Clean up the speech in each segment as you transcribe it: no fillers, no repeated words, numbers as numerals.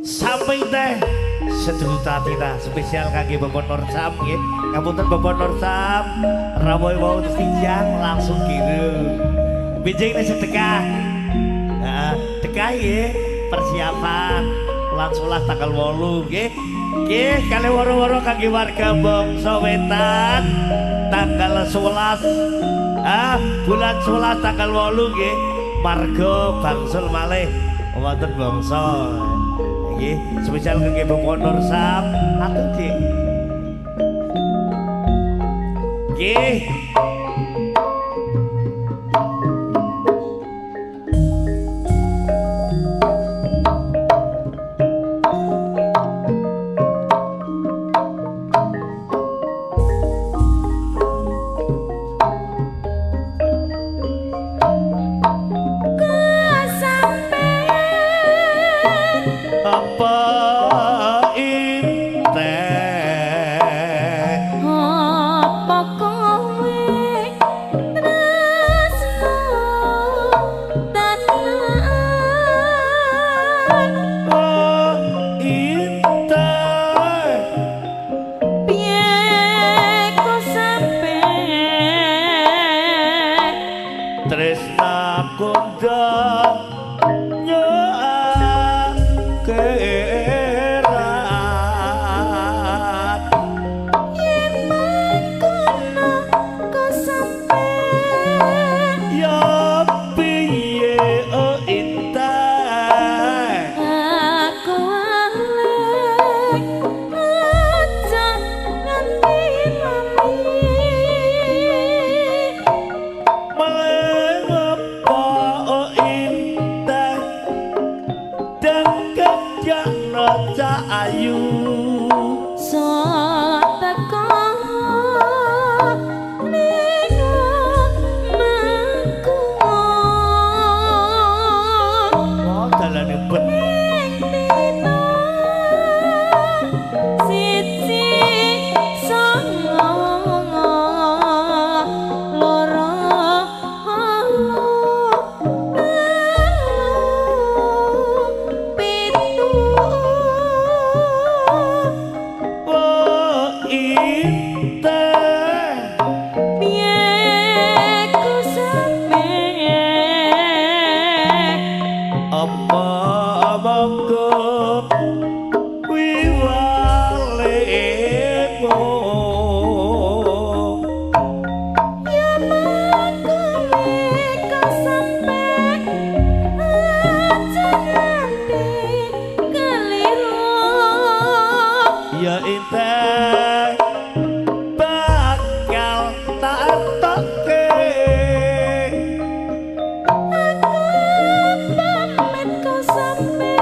Sampai teh sejuta tita spesial kangge Bapak Norsam nggih. Ngapunten Bapak Norsam, rawuh wau tijang langsung giru. Bijing sedekah. Heeh, dekah nggih persiapan ulang sekolah tanggal 8 nggih. Nggih, kalih woro-woro kangge warga Bangsa Wetan tanggal 11 bulan 11 tanggal 8 nggih. Marga bangsul malih wonten bangsa. Nggih, spesial kangge Bapak Norsam. Atur, Dik. Nggih. Aku pamit kau sampe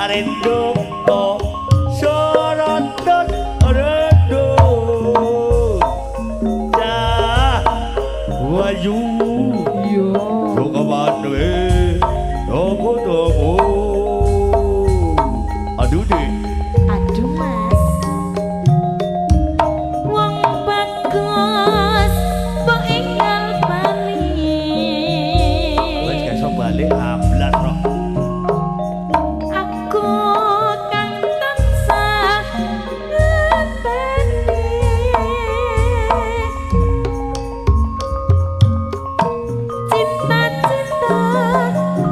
Arendo sorotot rendo cah wayu iya sokawanwe toko toko aduh deh aduh mas wong bagus mbok enggal bali wis gak iso balik ablas roh. Aku kang tansah ngenteni cinta-cinta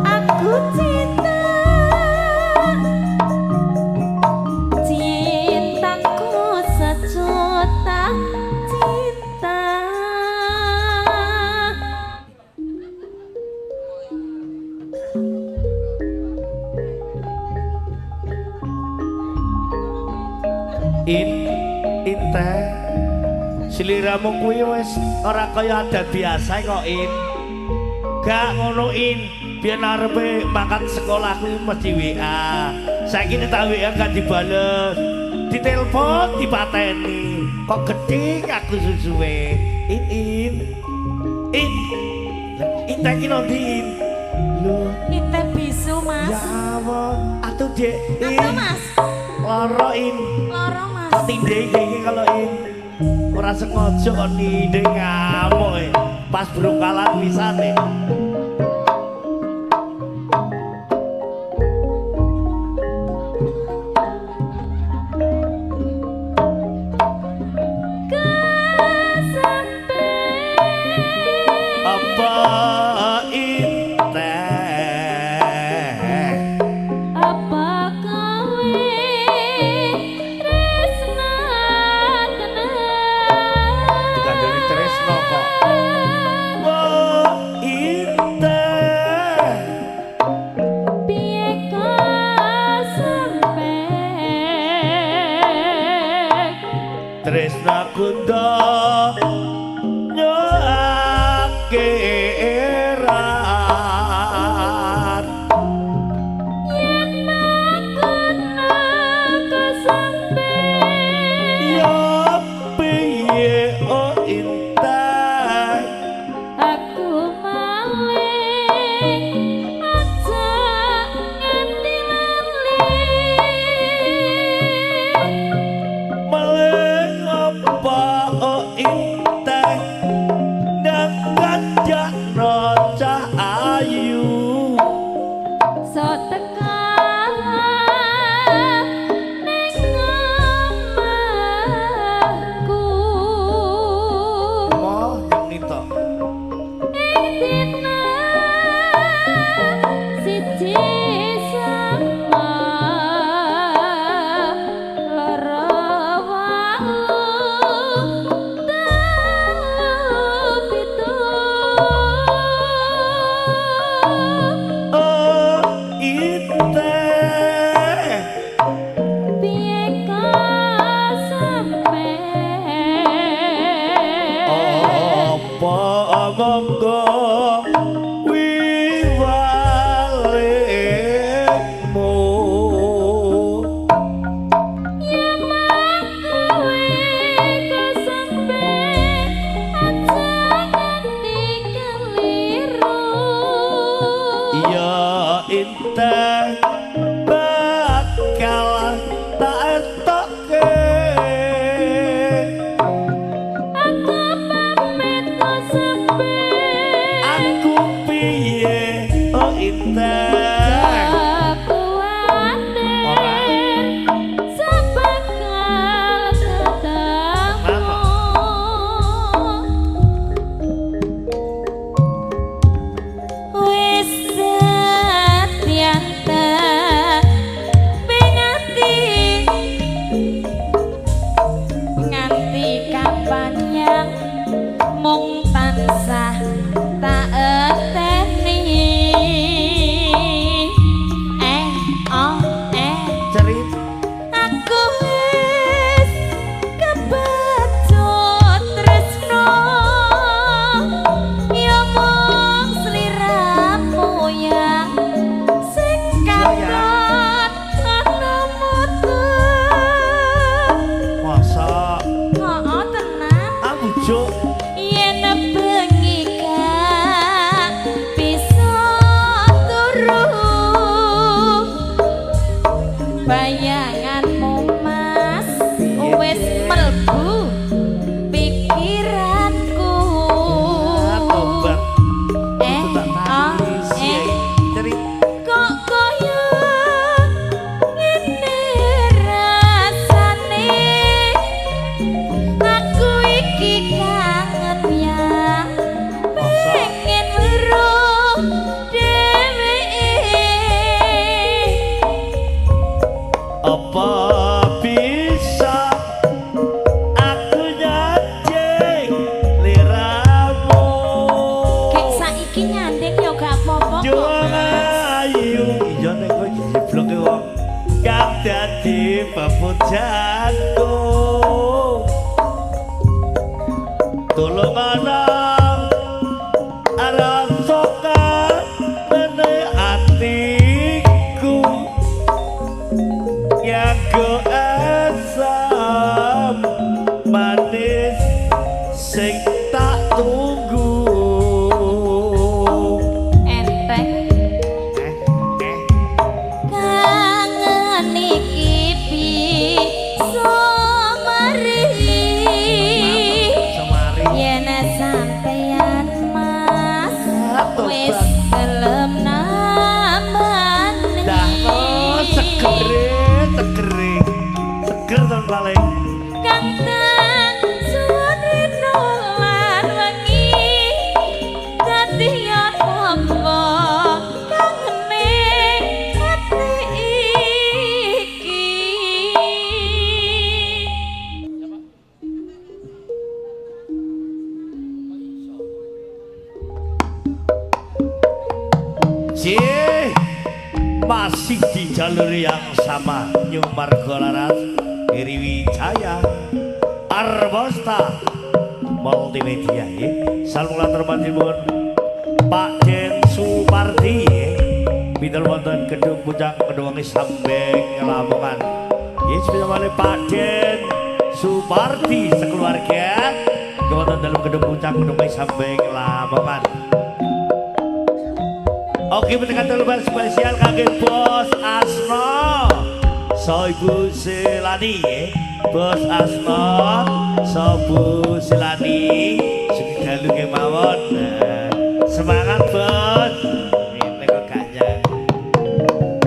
aku cinta cintaku sejuta cinta. In inte sliramu kuwi wis ora kaya adat biasa kok in. Gak ngono in, biyen arepe mangkat sekolah kuwi mesti WA. Saiki nek tak WA gak dibales. Ditelpon dipateni. Kok gedhing aku susuwe. In in. In. Inte iki nanti in. Lho, Inte bisu mas. ya Allah, atuh Dek. In. Apa mas? Loro in. Loro mas. Kok tindhe iki kalau in. Ora sengaja kok tindhe ngamuk e. Pas brokalan pisane. Kesampe Apa inte? apa kowe tresna tenan? Dikandani tresno kok. Wah, inte. Piye kesampe Tresna kunda akhirat. Yen makono kesampe Ya piye o intan aku maling aja nganti lali. Maling apa o intan nang kanjakno cah ayu. So teka ning omahku Moh yang nito ing dina siji sama loro wau telu pitu. Oh inte Piye kesampe apa monggo wiwalemu yen kowe kesampe aja nganti keliru. Ya inte bakal tak etokke. Aku pamit kesampe Aku piye oh inte kuwatir sebakal ketemu. Wis setyanta pingati nganti kapan yang mung tansah tak eteni. Oh eh Cerit aku wis kebecut tresno ya mung sliramu yang sing Iya, ya. katut Bayanganmu Mas wis melbu pikiranku. Tobat. Eh, tak oh, tangisi eh. Ceri Kok koyo ngene rasane, aku iki kangen ya, pengen weruh dheweke. Apa bisa aku nyajeng liramu? Kek saiki nyanding yo gak apa-apa kok Mas. Ayu, iya nek kowe jebloke wong kang dadi pepujanku. Tulung ana rasa mene atiku nganggo asam manis sing tak tunggu. Enteng Eh, eh. kangen iki bisa mari. Semari. Yen sampeyan Mas wis gelem namani. Dah no, segere, segere. Seger ton paling. Kang tak suwun rino lan wengi, dadi apa kangene ati iki. Cih, masih di jalur yang sama. New Margo Laras, Heri Wijaya, Arbosta Multimedia ya. Salam ulang terhormat Pak Den Supardi ya. Bidal wonten Gedung Puncak Kedungangi Sambeng Lamongan. Ya, spesial Pak Den Supardi sekeluarga wonten dalam Gedung Puncak Kedungangi Sambeng Lamongan. Oke, pendekatan lebar spesial kangge Bos Asno. So Ibu Selani ya. Bos Asno, so Bu Selani, sugeng dalu kemawon. Nah, semangat Bos. Ngene kok gak nyang.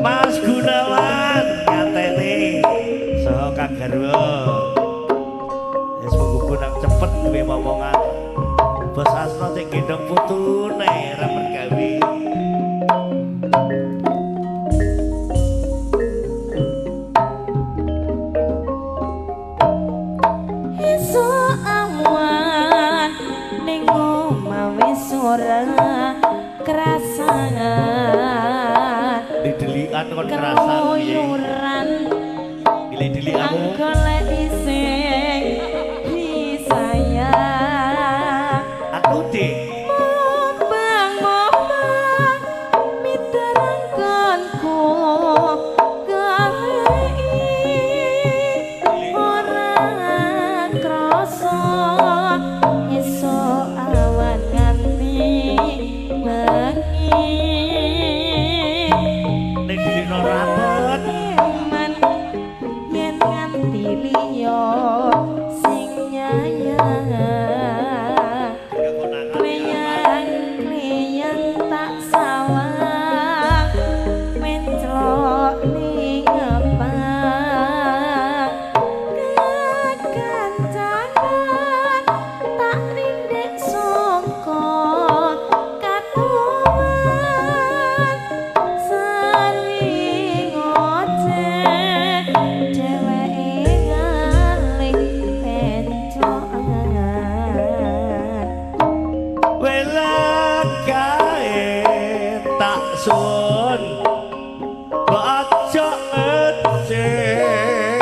Mas Gunawan ngatene saha Kang Garwa. Wis muga nang cepet duwe momongan. Bos Asno sing gendong putune ora mergawe. Esuk awan ning omah wis ora krasan. Didelikan kon krasan piye? Keluyuran Gile-delikanmu. golek sing disayang. Aku Dik. Mobang-mobang miterangkanku goleki ora krasa. Esuk awan nganti bengi. Nek dilino rapet. Eman yen nganti liya sing nyayang. Kleyang kleyang tak sawang menclok ning ngepak. Kekancanan tak rindik sangka katuman. Sering ngoceh dheweke ngalih penclokan. Welakae tak suwun aja ngecek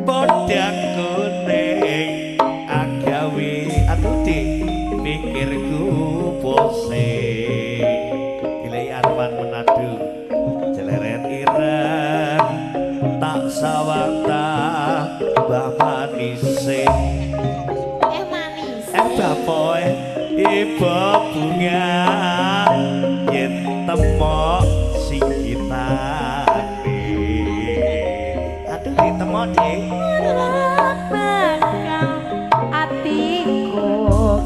podang kuning agawe aku Dik pikirku pusing. Gile Arman Manado jeleret ireng tak sawang tambah manise. Eh manis. Eh bapoe ibu bunga yen temok sing kitane. Delino, Dik. Ora bakal atiku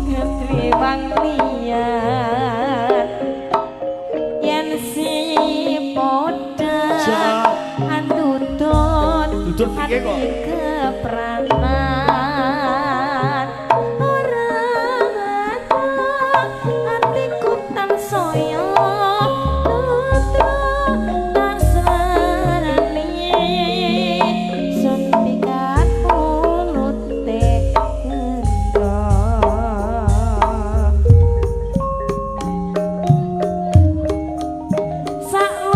ketriwang liyan. Yen si padha andutut Dudut piye kok? Ati kepranan. Ora atiku tansaya nutra tak sarani. Sun pikat mulute gendha.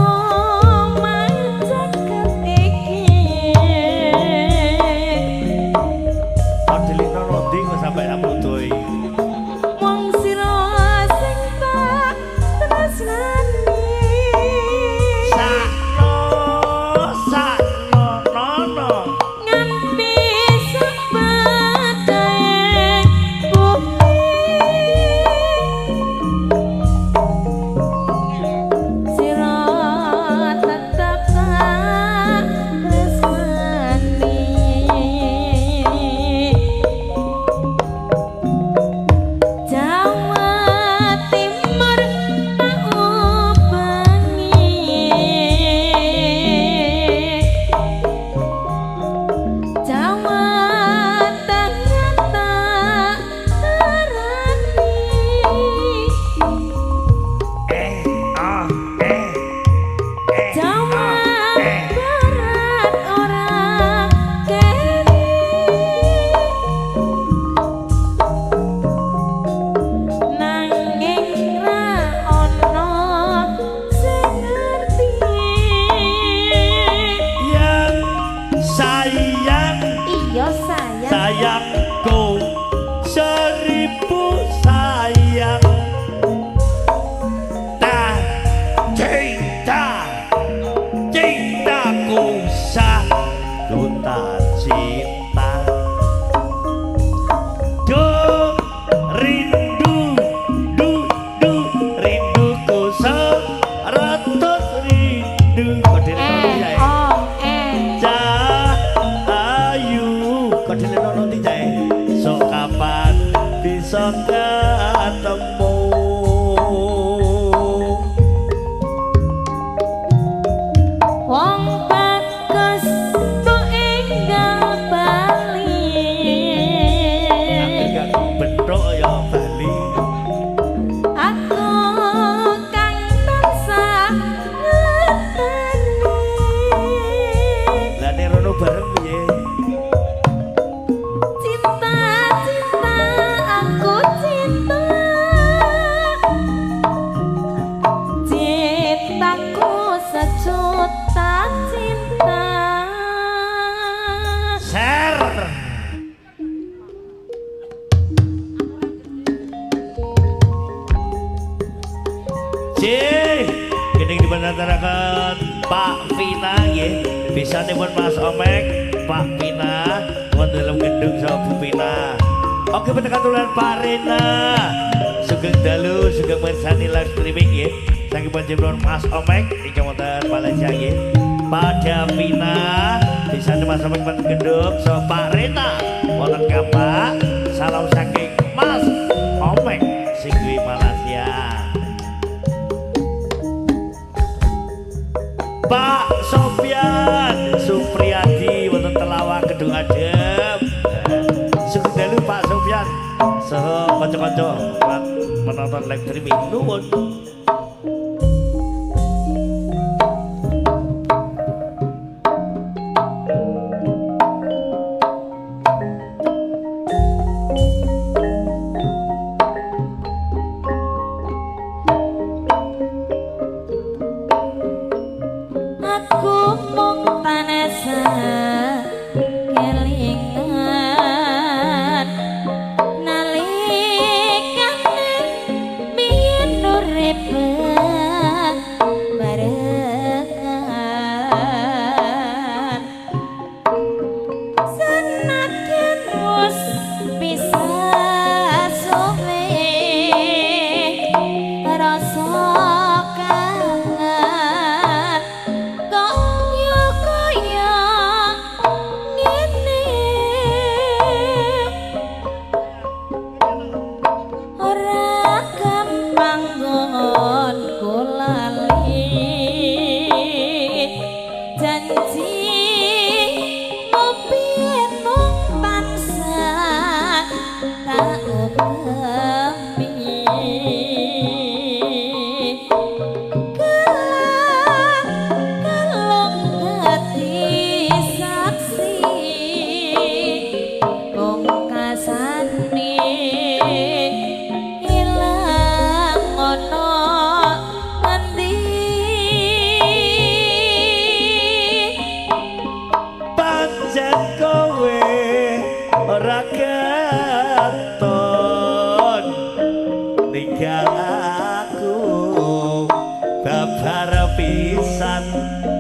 Saklomah jagat iki. Oh, Delino nondi kok sampe amudo iki. Mung sira sing tak tresnani. Sakno, sakno, nono. Nganti sabadae bumi. Sira tetep tak tresnani. Jawa Timur tak ubengi. Jawa Tengah tak arani. Eh, ah, eh. Eh, Jawa ah, eh. Barat ora keri. Nanging ra ono sing ngerti. Yang sayang, Iya sayang. Sayangku seribu sayang. Tak cinta, cintaku satu cinta. Do rindu, du du rinduku 100 rindu. Kok dene Eh, nono jae? oh, eh. Cah ayu, kok dene nono ndi jae? Sok kapan bisa ketemu? Wong bagus mbok enggal bali. Aku gak bentuk ya bali. Aku kang tansah ngerteni. Lah nek rono bareng piye? Cinta, cinta, aku cinta. Cintaku sejuta cinta. Ser. C, gini dipenantarakan Pak Vina nggih. Bisa pun Mas Omek, Pak Vina, wonten dalam gedung sama Bu Vina. Oke, pendekatulan Pak Rena. Sugeng dalu, sugeng mirsani live streaming nggih. Saking panjenengan Mas Omek ingkang wonten Malaysia nggih. Pak Davina, bisa Mas Omek wonten gedung sama Pak Rena wonten Kapak. Salam saking Mas Omek sing duwe Malaysia. Pak Sofyan Supriyadi wonten Telawah Gedung Adem. Sugeng dalu Pak Sofyan. Saha kanca-kanca menonton live streaming. Nuwun. Aku mung tansah kelingan nalikane biyen urip barengan. Senadyan wis pisah suwe rasa kangen kok yo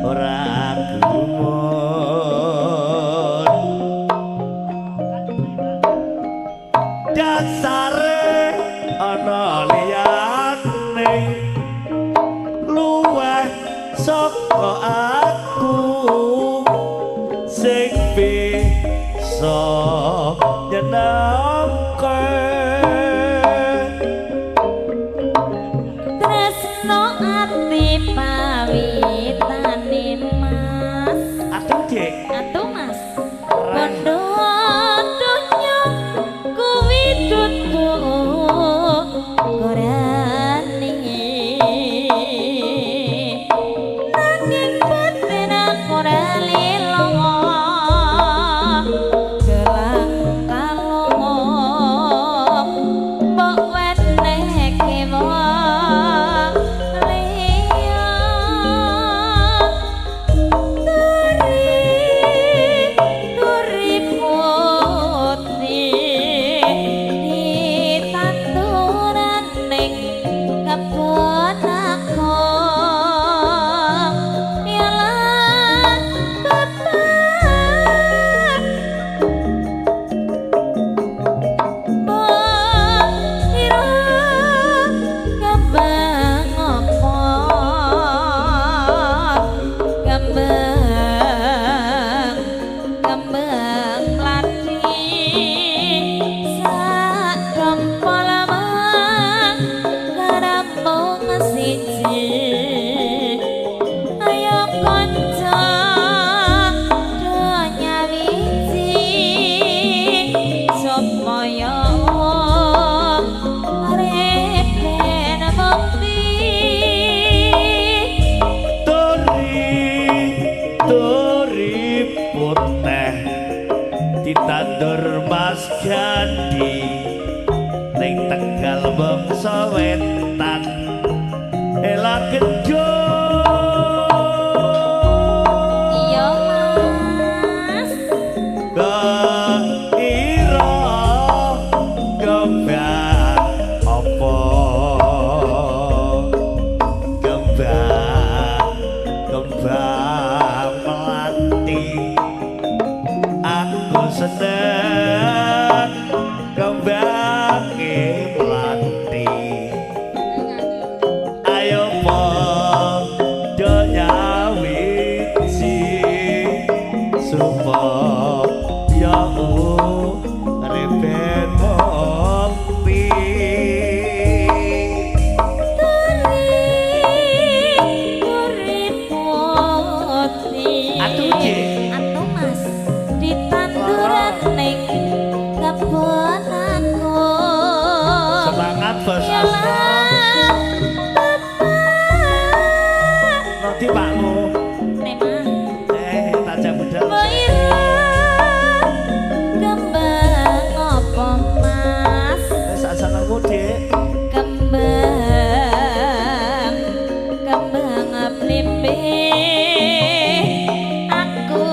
ora gumun. Dasare ana liyane luweh saka aku sing bisa nyenengke. Tresno ati pawitane Mas. Atuh Dik. Atuh Mas. Bondo donya kuwi dudu korane, nanging batin aku ora lelo gelang kalung mbok wenehke wong liya. Turi turi putih ditanduran ning kebon aku, yalah bapak mbok ira kembang apa, kembang kembang mlati sak dompol mang karambung siji. Ayo kanca do nyawiji supaya urip ben mukti. Turi turi putih ditandur Mas Gandhi ning Tegal bangsa wetan ela gedho. Iya Mas. Ira kembang apa, kembang kembang melati aku seneng kembange melati. Ayo padha nyawiji supaya urip ben mukti. Turi turi putih. Atuh Dik. Atuh Mas. Ditanduran ning kebon aku. Semangat Bos Asro. Yalah bapak Nanti pakmu. Nemah. Tajam budal. Mbok ira kembang apa Mas? Sak senengmu Dik. Kembang kembang blimbing aku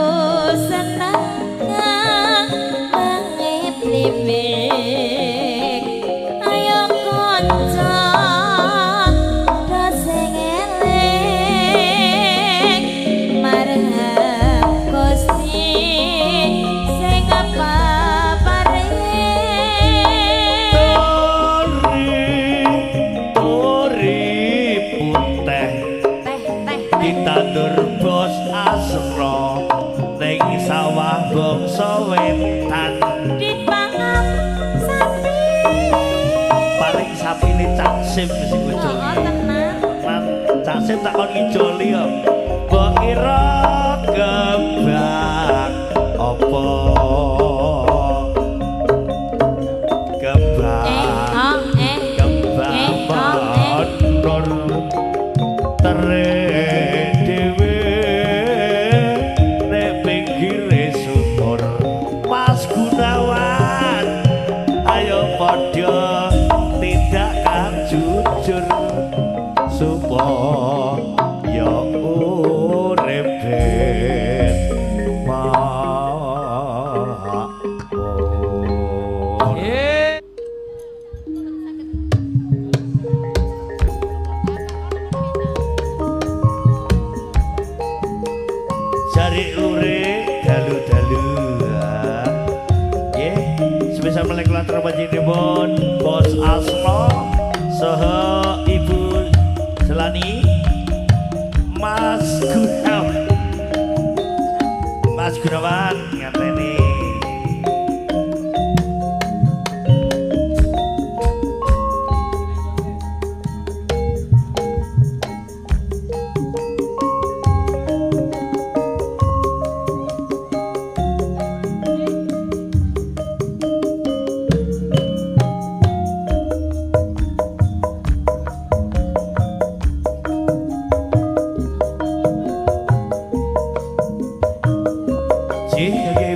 seneng kembange blimbing. Ayo kanca do sing eling marang Gusti sing paparing. Turi turi putih Teh teh teh. ditandur Bos Asro ning sawah bangsa wetan. Dipangan sapi. Paling sapine Cak Sim sing Oh, ngejoli. tenan. Lan Cak Sim tak kon ngijoli ya. Mbok ira kembang apa, kembang Eh, oh, eh. kembang Eh, oh, eh. mandor tere dhewe nek pinggire sumur. Mas Gunawan ayo padha tindak kang jujur supaya urip ben Jarik lure dalu-dalu. Nggih, spesial melek latar panjenengan Bos Asmo saha Ibu Selani, Mas Gunawan. Mas Gunawan ngateni.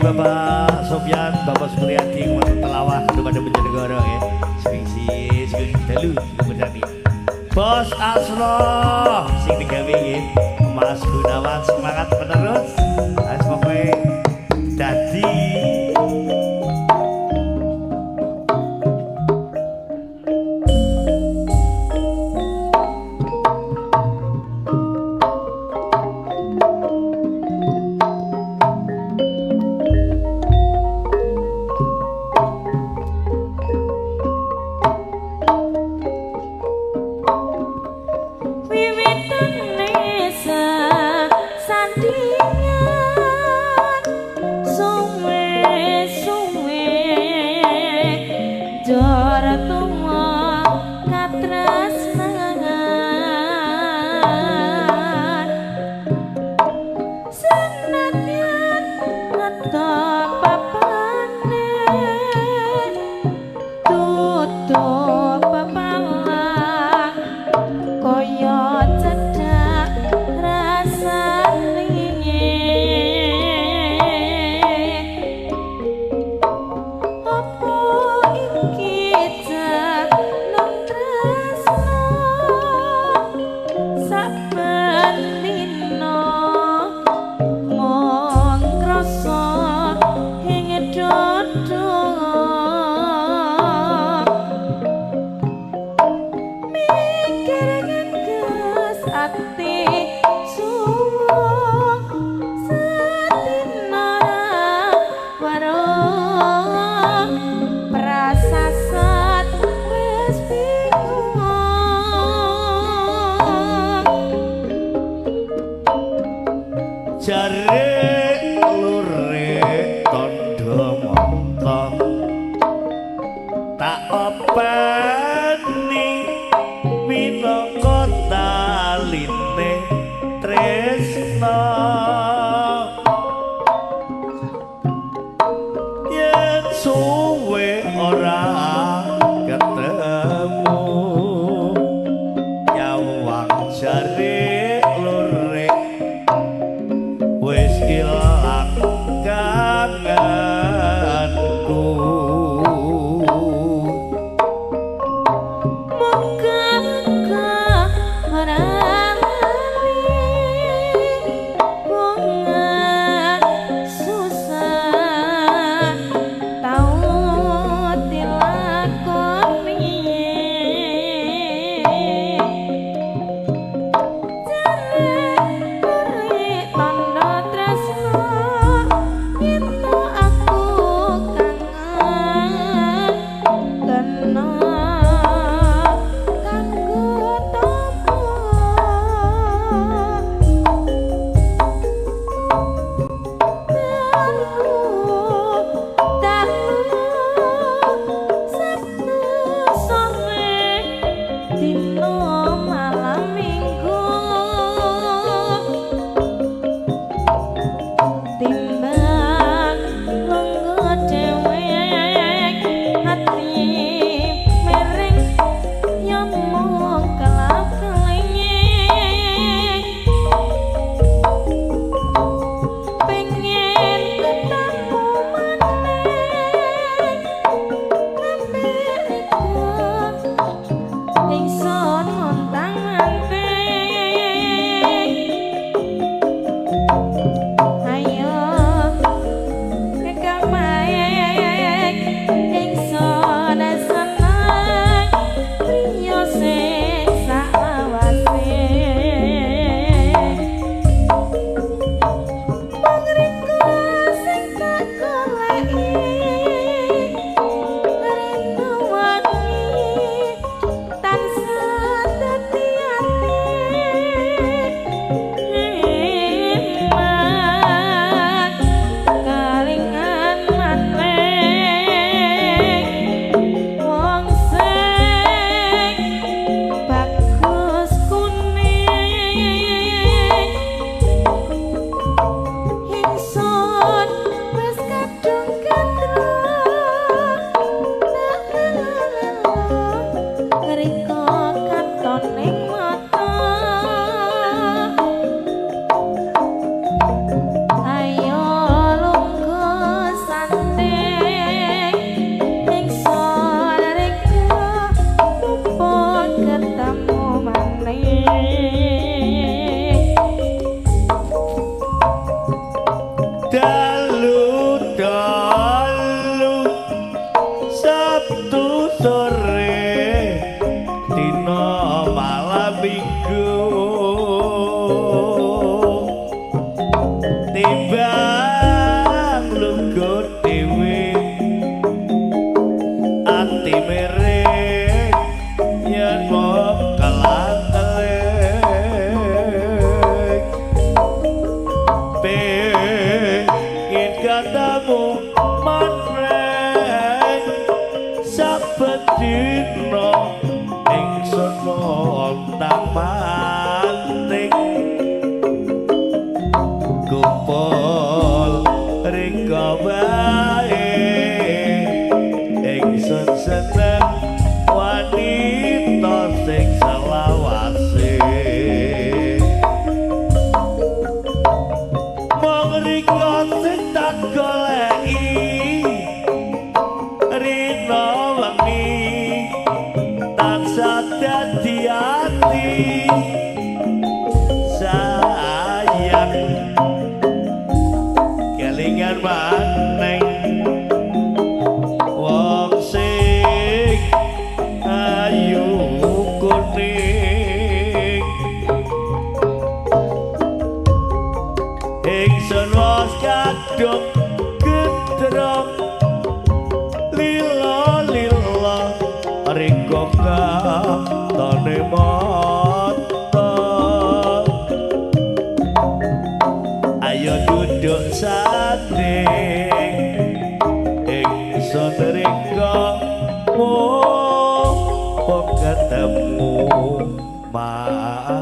Bapak Sofyan, Bapak Supriyadi, wonten Telawah kepada Bojonegoro nggih. Sing sing dalu kemudian. Bos Asro sing digawe nggih. Mas Gunawan semangat penerus. Wis pokoke dadi jare lure tandha mata tak openi minangka taline tresna yen suwe ora ketemu nyawang jare lure wis ilang. Timbang lungguh dhewe ati miring yen mung kelang-keling. Pengin ketemu maneh saben dina ingsun ontang-manting kumpul rika wae ingsun seneng wanita sing selawase. Mung rika sing tak goleki rina wengi tansah dadi ati sayang kelingan maneng wong sing ayu kuning. Ingsun wis kadung gedrong lila-lila rika katone mata. Ayo duduk sanding ingsun rika mung ketemu maning.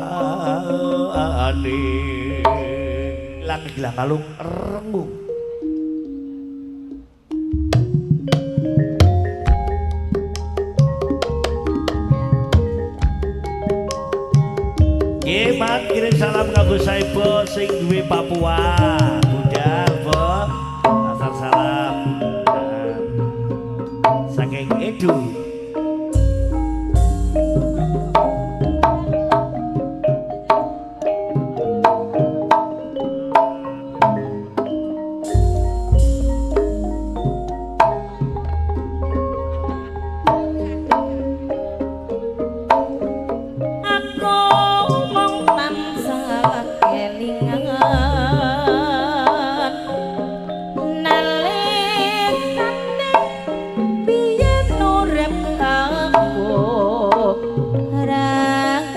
Lang gilang kalung rengung. Nggih, Mat, kirim salam kanggo Saibo sing duwe Papua. Budal, Bo. Asal salam. Saking Edu. Aku mung tansah kelingan nalikane biyen urip aku rangan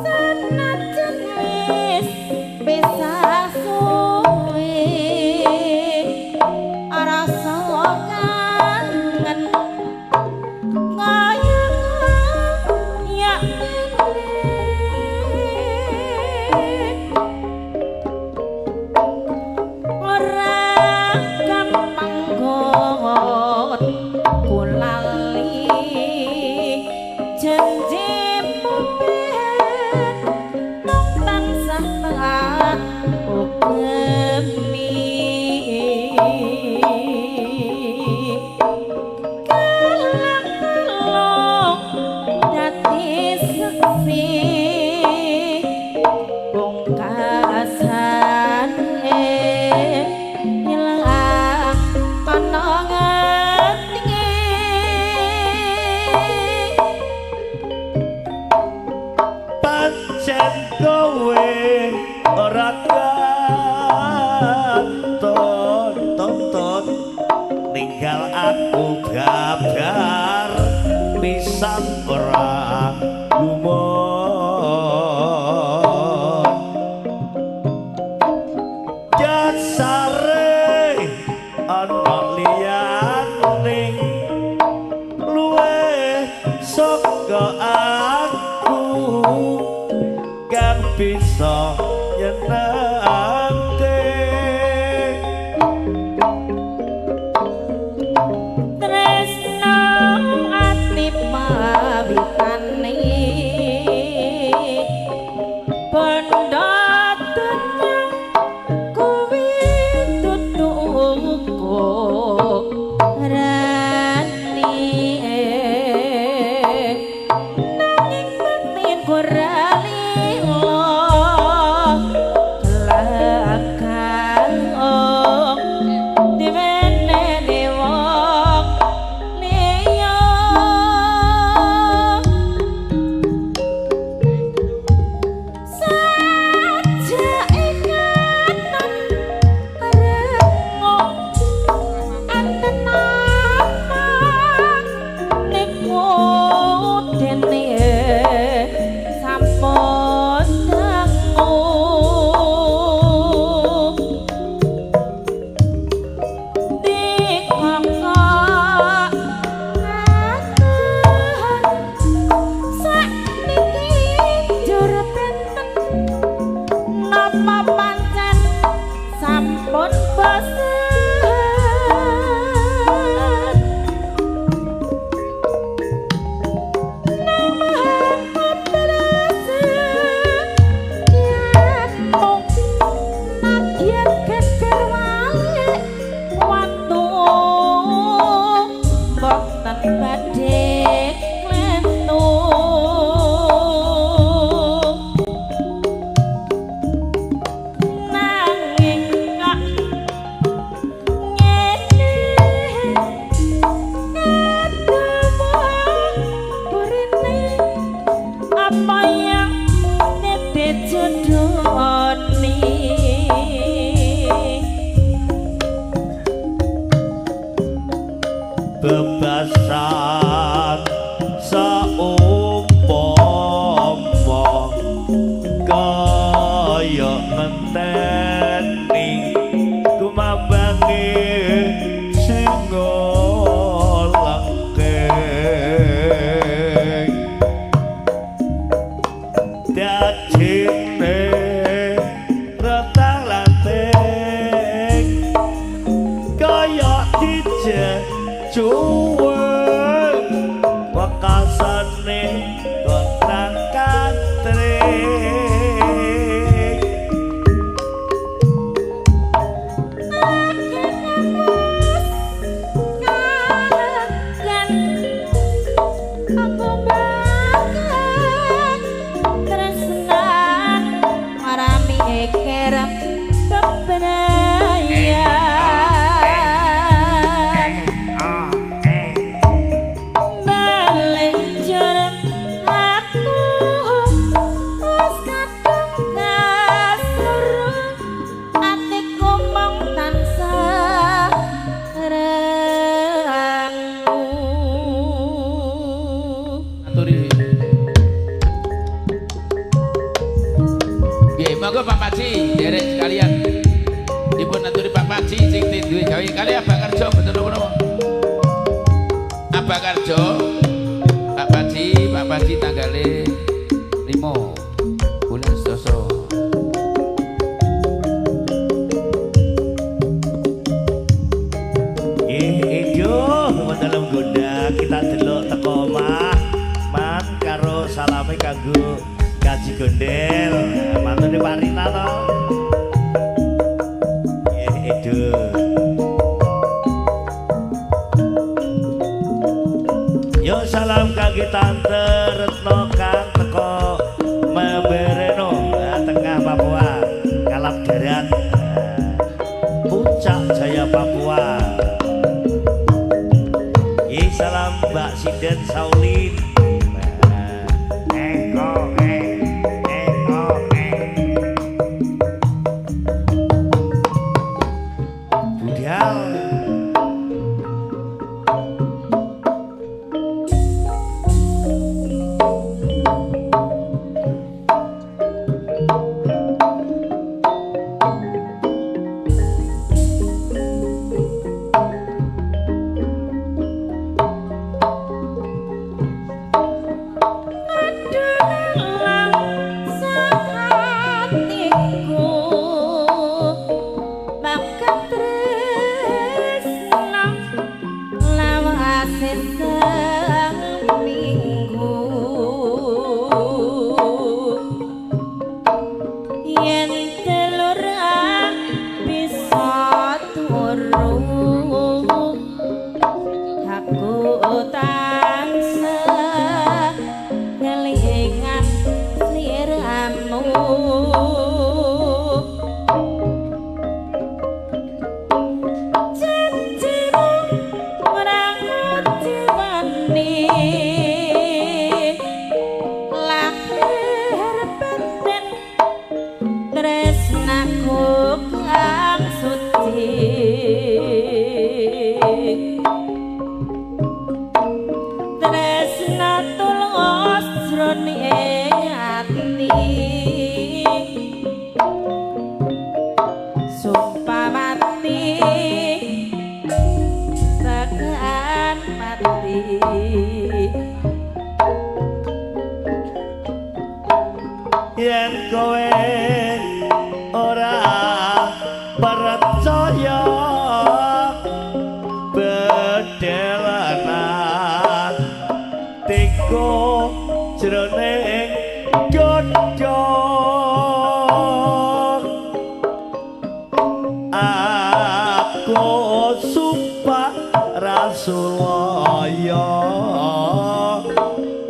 senajan wis pisah suwe rasa kangen kaya ya ora gampang gon kulali janji ben mung tansah tak ugemi. Kelak-kelok dadi seksi pungkasane ilang ana ngetinge. Pancen kowe ora katon tonton ninggal aku babar pisan ora gumun. Dasare ana liyane luwih saka aku kang bisa nyenengke. Tresno ati pawitane bondo donya kuwi dudu ukurane nanging batin ora lila. Kaya ngenteni kumambange sing lengkeng dajine retang lanting kaya dijejuweng wekasane kontang kantring. Aku bakal tresnan marami kerep bebrayan balik jurang aku wis kadung kasur atiku mung tansah rengu. Aturi. Nggih, monggo Pak Paji, derek sekalian. Dipun aturi Pak Paji sing duwe gawe kali Abah Karjo betul napa-napa. Abah Karjo, Pak Paji, Pak Paji tanggale 5 bulan Selasa. Ejo, dalam gondang kita delok teko omah man karo salame kanggo gaji gondel. Mantune Pak Rina to. Ejo. Yo salam kangge Tante Retno kang teko Membereno, tengah Papua, Kalap Darat, Puncak Jaya Papua. Ye salam Mbak Sinden Saulin. Budal. Yen kowe ora percaya bedelanan tiku jroning godhong aku sumpah Rasulullah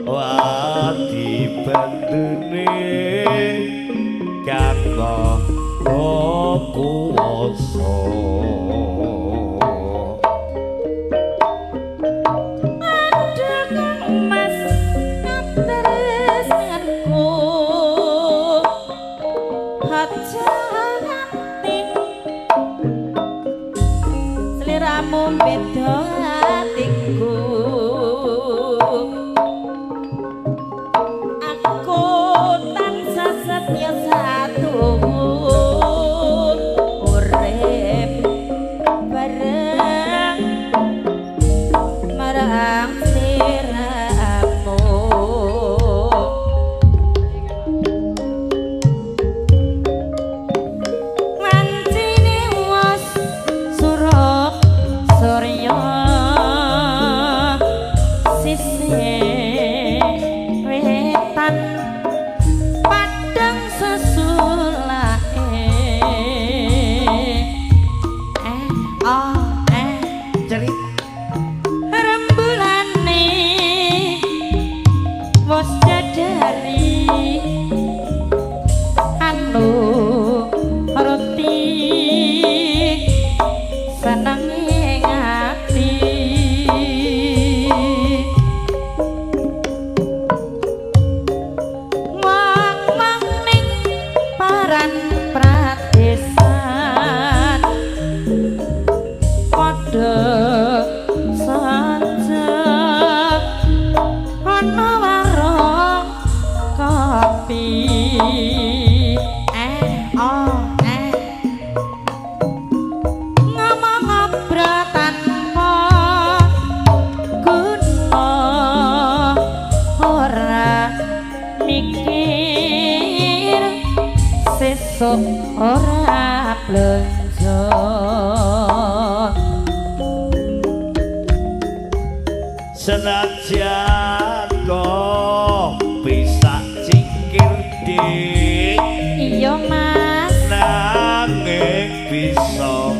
wadi bendene kang maha kuwasa. Mas katresnanku hati sliramu beda atiku aku tansah Sesuk ora blonjo. Senajan kopi sak cingkir dik. Iya Mas. Nanging bisa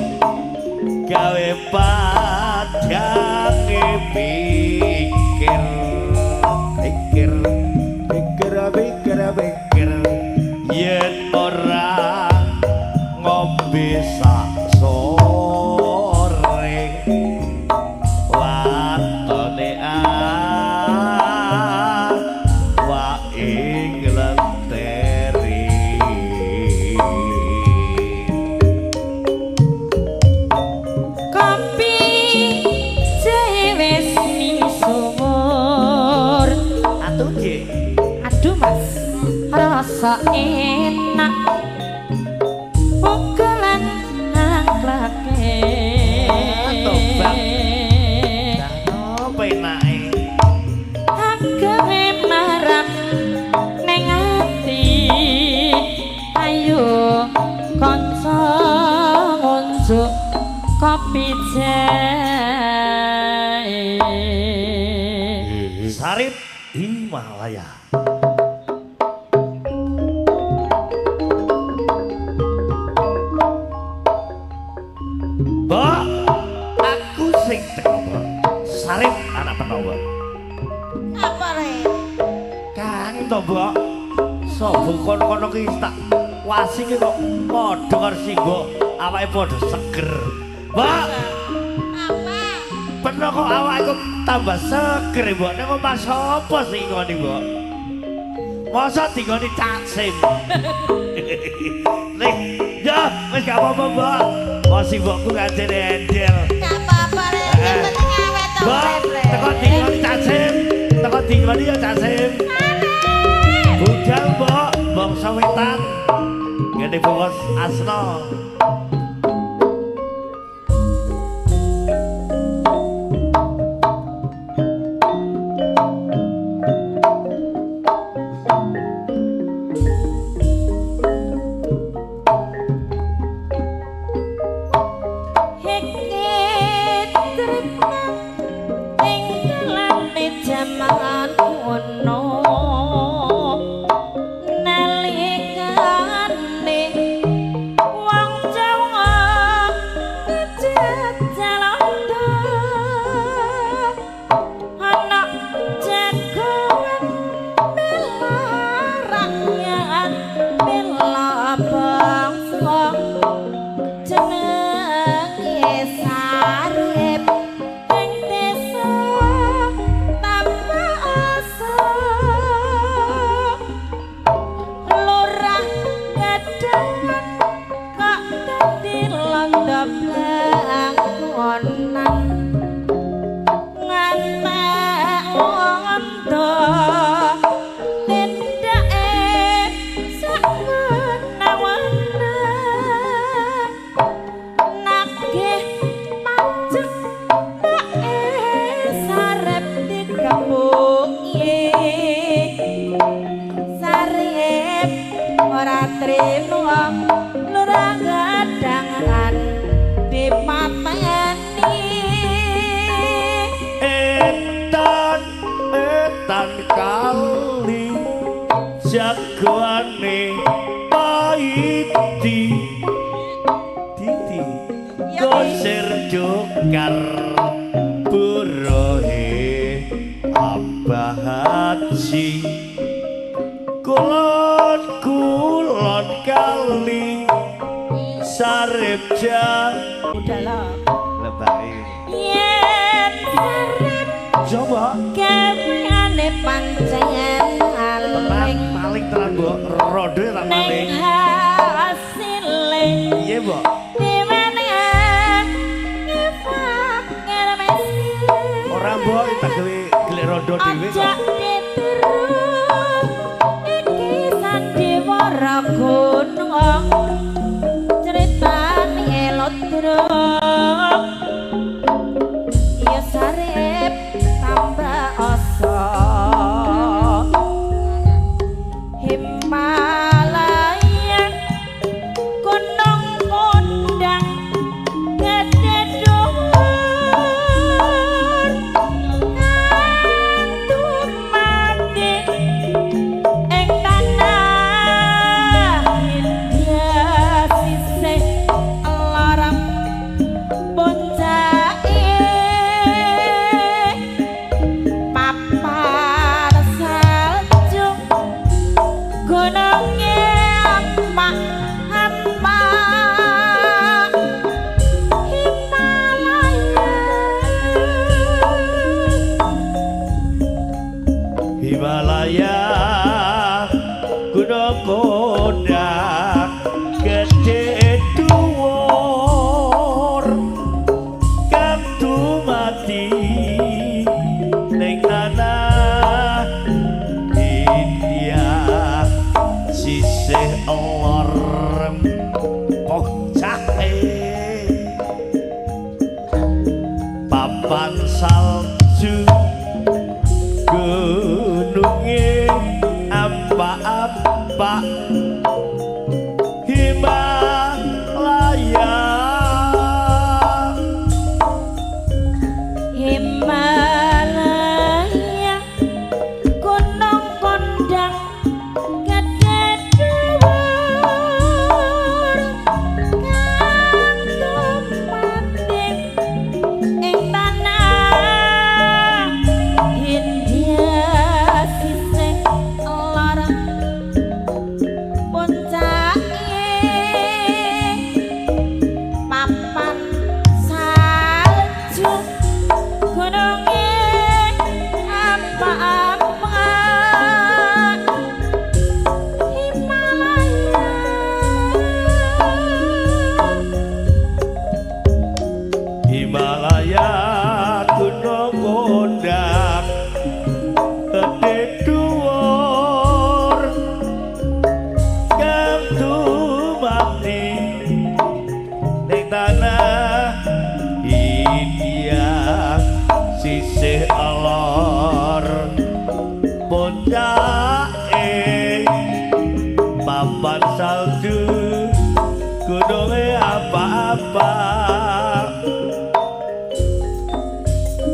gawe padhange pikir. Pikir pikir pikir pikir yen ora ngombe sak sore watone awake nglenteri. Kopi jahe wis misuwur. Atuh nggih. Aduh Mas, rasa enak pukulan angklake. Tobat. Apa enake? Agame marang neng ati. Ayo kanca ngunjuk kopi jahe. Sarip Himalaya. Mbok, aku sing teko, Mbok. Sarip anak Penowo. Apa re? Kang to, Mbok. Sobo kono-kono ki tak wasi ki kok padha karo si Mbok, awake padha seger. Mbok, Apa? peno kok awake kok tambah seger, Mbok. Nek omah sapa sing nggoni, Mbok? Masa dinggoni Cak Sim. Nih, ya wis gak apa-apa, Mbok. Wong si mbokku kancene endel. Gak apa-apa re, yang penting awet to Mbok, urip re. teko dinggoni Cak Sim. Teko dinggoni ya Cak Sim. Budal, Mbok, bangsa wetan. Ngene bos Asna. Heke tretna ing dalane jaman kuno nalikane wong Jawa ngejajal londo ana jagoan bela rakyat bela bangsa jenenge Sarip ing desa Tambak Asa lurah Gadhangan kok dadi londo blangkonan ngantek londo tindake sak wenawana nagih pajak mbake Sarip dikepuki. Sarip ora trimo lurah Gadhangan dipateni. Etan etan kali jagoane paiti titi kosir jokar burohe Abah Haji kulon kulon kali Sarip Budal lebake yen Sarip coba gaweane pancen tenan aling paling tenan Mbok rondo tak ning paling hasile iya Mbok diwene fakir miskin. Ora Mbok tak gawe golek rondo dhewe Aja kok. ditiru iki sandiwara gunung critane lodrok ya Sarip tambah asa Himalaya kondang gedhe dhuwur kang dumadi ning tanah India sisih lor pocahe papan salju gununge apa-apa Himalaya. Himalaya gunung kondang gedhe dhuwur kang dumadi ing tanah India sisih lor puncake papan salju gununge apa-apa Himalaya. Himalaya gunung kondang gedhe dhuwur kang dumadi ning tanah India sisih lor puncake papan salju gununge apa-apa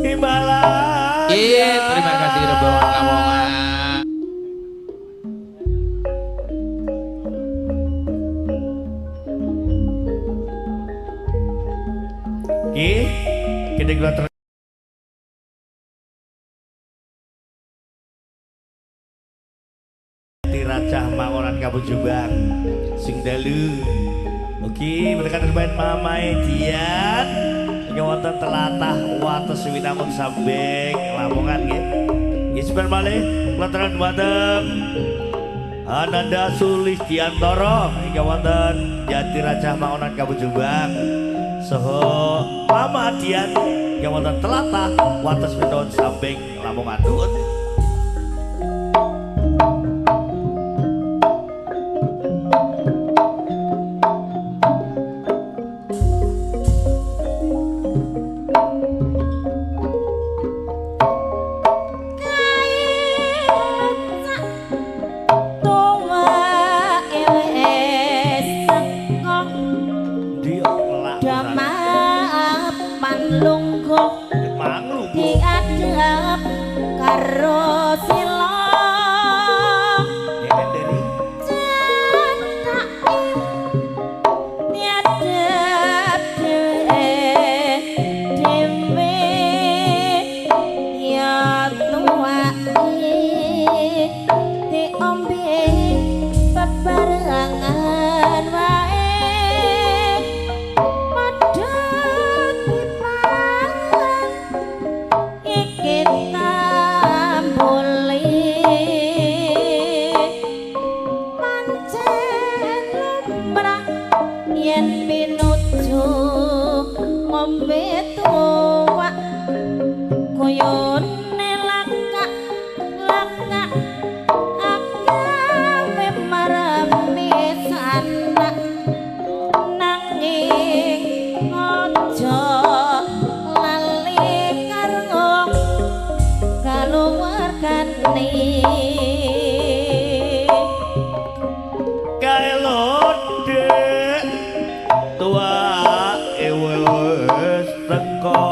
Himalaya. Iya, terima kasih rombongan Lamongan. Nggih, gede kula Tiracah Mangoran Kampung Jombang sing dalu. Oke, mereka terbaik Mamae Dian ingkang wonten telatah Wates Winangun Sambeng Lamongan nggih. Nggih sebar malih kula terang dhumateng Ananda Sulistiantoro ingkang wonten Jatirajah Mangonan Kampung Jombang saha Mama Dian ingkang wonten telatah Wates Winangun Sambeng Lamongan. Nuwun. Diadep karo sila cethake diadep dhewe dhewe ya tuwake diombe bebarengan wae padha dipangan iki tambole pancen lumrah yen pinuju ngombe tuwak kuyone lakak lakak agawe marami sanak nanging aja lali karo kaluwargane. Kae lodhek tuwake wis teko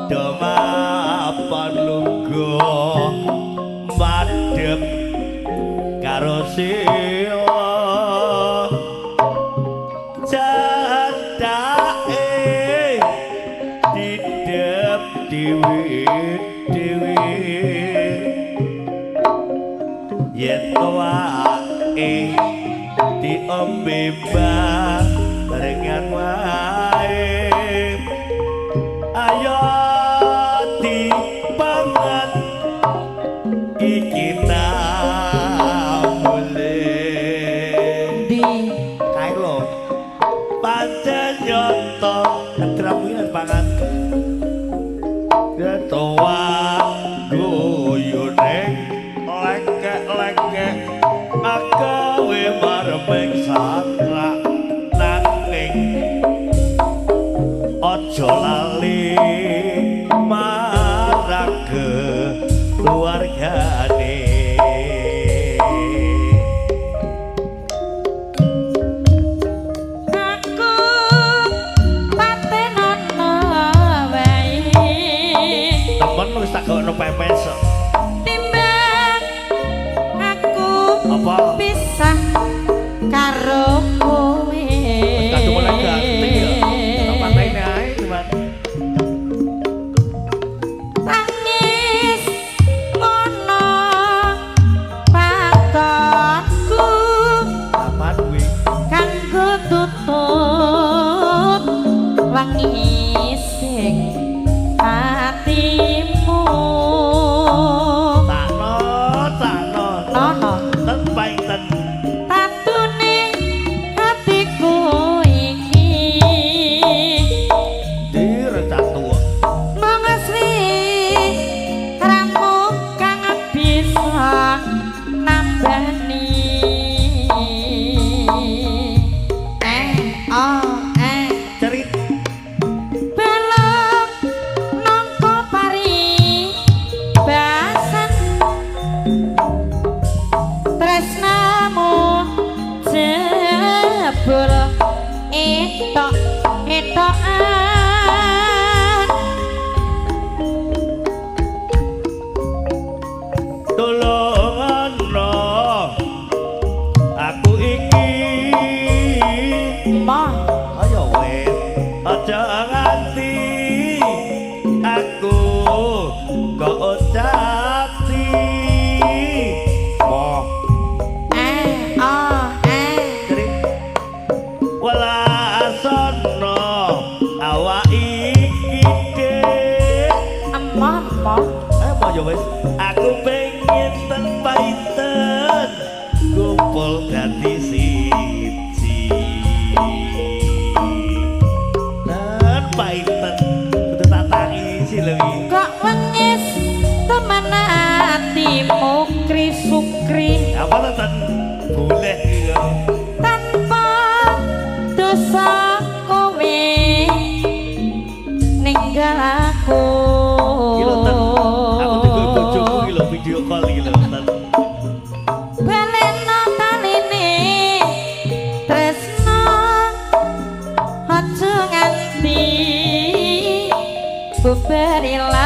do mapan lungguh madhep karo sila candake didep dhewe dhewe yen tuwake diombe barengan wae ayo dipangan iki tambole Agawe marmeng satra nanging aja lali marang keluargane. Aku patenono wae. Temen wis tak gawekno pepes kok. Timbang aku Apa? pisah karo kowe. Kadung oleh ganti ya. Tak pateni ae cuman. Tangis ngono pakonku Kapan kuwi? Kanggo tutut wangi sing atimu. Takno, takno. Nono. Ten paiten. Tatune atiku iki Direncatu. Mung ramu kang bisa nambani. Eh oh eh. Cerit. Belok nangka pari basan tresnamu jebul etok etokan. Tulungono aku iki. Moh. Ayo wis aja nganti aku kok ocati. Moh. Eh oh eh. Cerit. Welasono awak iki dik. Emoh emoh. Apa ya wis aku pengen ten paiten kumpul dadi siji. Ten paiten kudu tak tangisi lho iki. Kok wengis temen atimu kri-sukri Apa to ten boleh iki kok. Tanpa dosa kowe ninggal aku. Iki lho ten aku tunggu bojoku iki lho video call iki lho ten. Baleno taline tresno aja nganti bubar ilang.